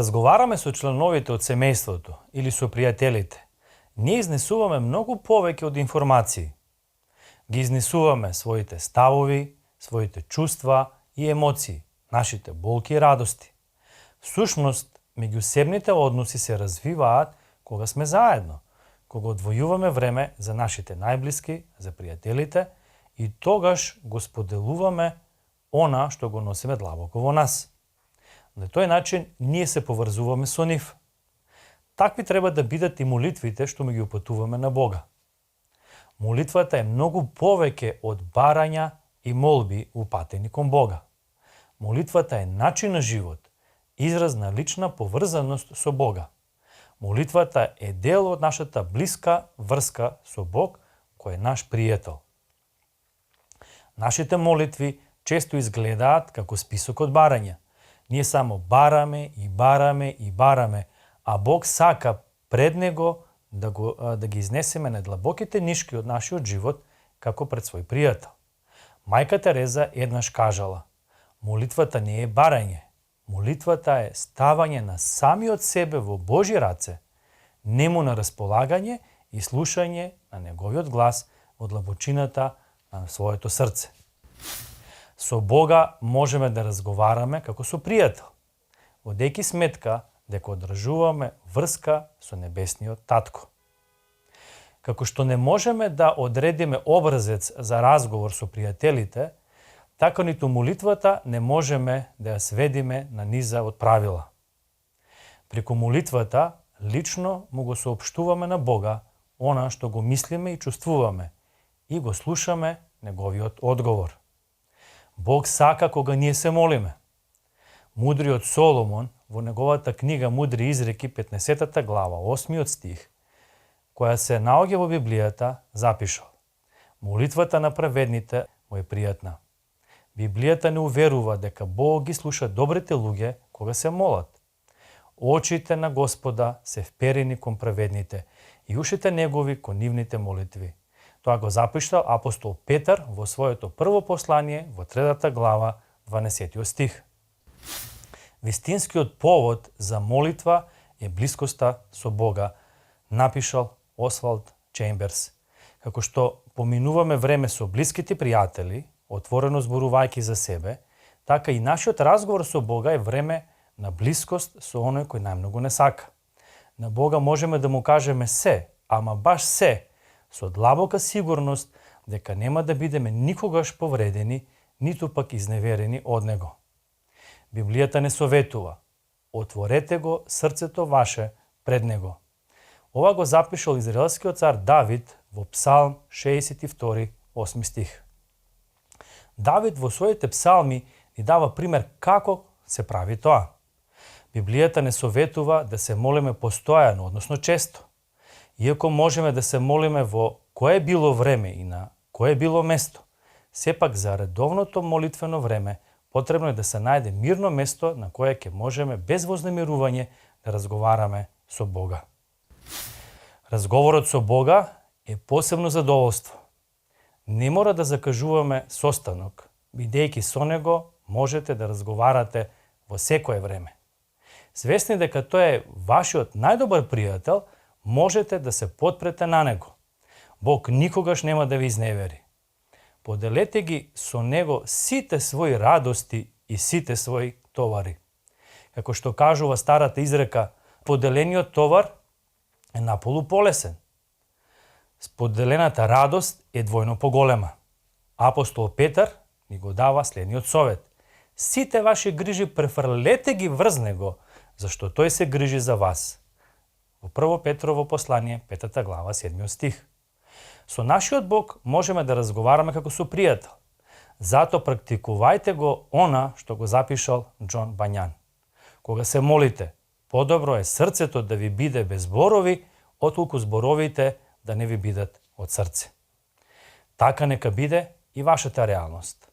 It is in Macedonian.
разговараме со членовите од семејството или со пријателите, ние изнесуваме многу повеќе од информации. Ги изнесуваме своите ставови, своите чувства и емоции, нашите болки и радости. Всушност, меѓусебните односи се развиваат кога сме заедно, кога одвојуваме време за нашите најблиски, за пријателите и тогаш го споделуваме она што го носиме длабоко во нас. На тој начин ние се поврзуваме со нив. Такви треба да бидат и молитвите што ги упатуваме на Бога. Молитвата е многу повеќе од барања и молби упатени кон Бога. Молитвата е начин на живот, израз на лична поврзаност со Бога. Молитвата е дел од нашата блиска врска со Бог, кој е наш пријател. Нашите молитви често изгледаат како список од барања. Ние само бараме и бараме и бараме, а Бог сака пред Него да ги изнесеме најдлабоките нишки од нашиот живот како пред свој пријател. Мајка Тереза еднаш кажала: молитвата не е барање, молитвата е ставање на самиот себе во Божи раце, нему на располагање и слушање на неговиот глас во длабочината на своето срце. Со Бога можеме да разговараме како со пријател, водејќи сметка дека одржуваме врска со небесниот татко. Како што не можеме да одредиме образец за разговор со пријателите, така ниту молитвата не можеме да ја сведиме на низа од правила. Преку молитвата лично му го соопштуваме на Бога она што го мислиме и чувствуваме и го слушаме неговиот одговор. Бог сака кога ние се молиме. Мудриот Соломон во неговата книга Мудри изреки 15 глава 8 стих, која се наоѓа во Библијата, запишал: молитвата на праведните му е пријатна. Библијата не уверува дека Бог ги слуша добрите луѓе кога се молат. Очите на Господа се вперени кон праведните и ушите негови кон нивните молитви. Тоа го запишал апостол Петар во своето прво послание во 3 глава 12 стих. Вистинскиот повод за молитва е блискоста со Бога, напишал Освалд Чемберс. Како што поминуваме време со блиските пријатели, отворено зборувајќи за себе, така и нашиот разговор со Бога е време на блискост со оној кој најмногу не сака. На Бога можеме да му кажеме се, ама баш се, со длабока сигурност дека нема да бидеме никогаш повредени, ниту пак изневерени од Него. Библијата не советува: отворете го срцето ваше пред Него. Ова го запишал израелскиот цар Давид во Псалм 62, 8 стих. Давид во своите псалми ни дава пример како се прави тоа. Библијата не советува да се молиме постојано, односно често. Иако можеме да се молиме во кое било време и на кое било место, сепак за редовното молитвено време потребно е да се најде мирно место на кое ќе можеме без вознемирување да разговараме со Бога. Разговорот со Бога е посебно задоволство. Не мора да закажуваме состанок, бидејќи со Него можете да разговарате во секое време. Свесни дека тој е вашиот најдобар пријател, можете да се потпрете на Него. Бог никогаш нема да ви изневери. Поделете ги со Него сите своји радости и сите своји товари. Како што кажува старата изрека, поделениот товар е наполу полесен. Споделената радост е двојно поголема. Апостол Петар ни го дава следниот совет: сите ваши грижи префрлете ги врз Него, зашто тој се грижи за вас. Во Прво Петрово послание, 5 глава, 7 стих. Со нашиот Бог можеме да разговараме како со пријател. Зато практикувајте го она што го запишал Џон Бањан. Кога се молите, подобро е срцето да ви биде без зборови, отколку зборовите да не ви бидат од срце. Така нека биде и вашата реалност.